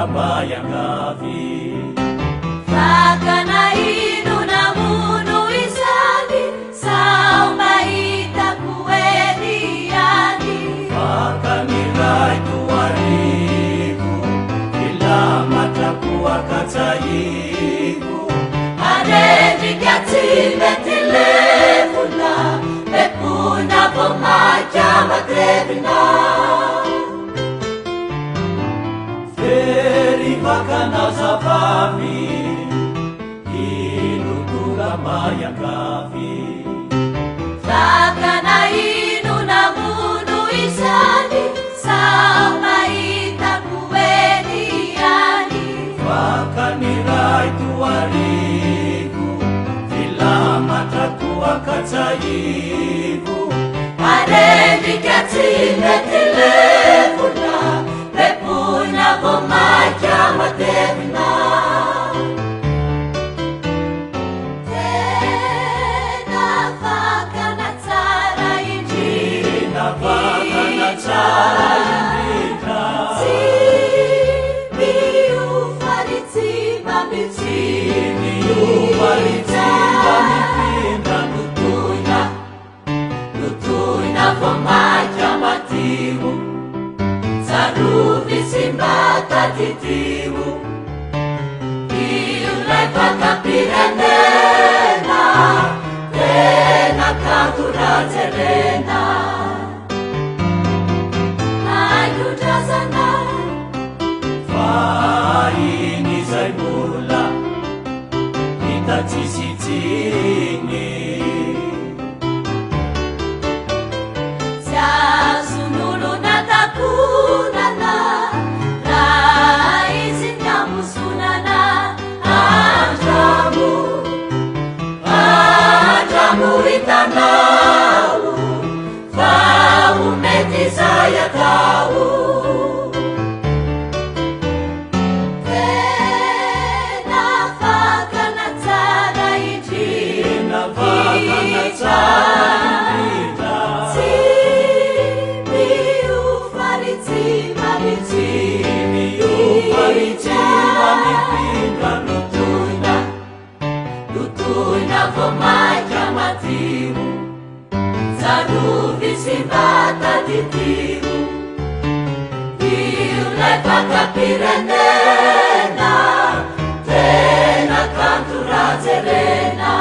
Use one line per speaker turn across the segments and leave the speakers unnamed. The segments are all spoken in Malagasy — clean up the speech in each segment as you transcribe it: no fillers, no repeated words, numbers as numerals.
mba hiangavy.
Fakana inona mono izany sao mba hitako eny ihany.
Faka ny ray toariko, filamatra koa katsahiko.
Arendrika tsy mety levona, bebona vao maika matevina.
Very vakana zavavy, ino tonga mba hiangavy.
Fakana inona mono izany sao mba hitako eny ihany.
Faka ny ray toariko, filamatra koa katsahiko.
Arendrika tsy mety levona, bebona vao maika matevina. Tena fakana tsara
Tena
indrindra.
vakana tsara indrindra.
Tsy miova ary tsy mba
Tsy miova ary tsy mba mifindra.
Lotoina, lotoina vao maika madio. Tsarovy sy mba tadidio. Io ilay vakam-pirenena, tena kanto raha jerena. Haingon-drazana.
Fahiny izay mbola hita tsisy tsiny.
Tsy azon'olona takonana raha izy ny ambozonana. Andramo, andramo hitanao fa ho mety izay atao. Tena fakana tsara
Tena vakana tsara indrindra.
Tsy miova ary tsy mba
Tsy miova ary tsy mba mifindra.
Lotoina, lotoina vao maika madio. Tsarovy sy mba tadidio. Io ilay vakam-pirenena, tena kanto raha jerena.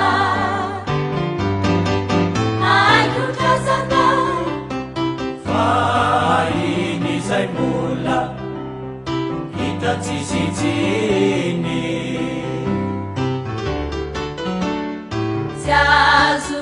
Haingon-drazana.
Fahiny izay mbola hita tsisy tsiny.
Tsy azo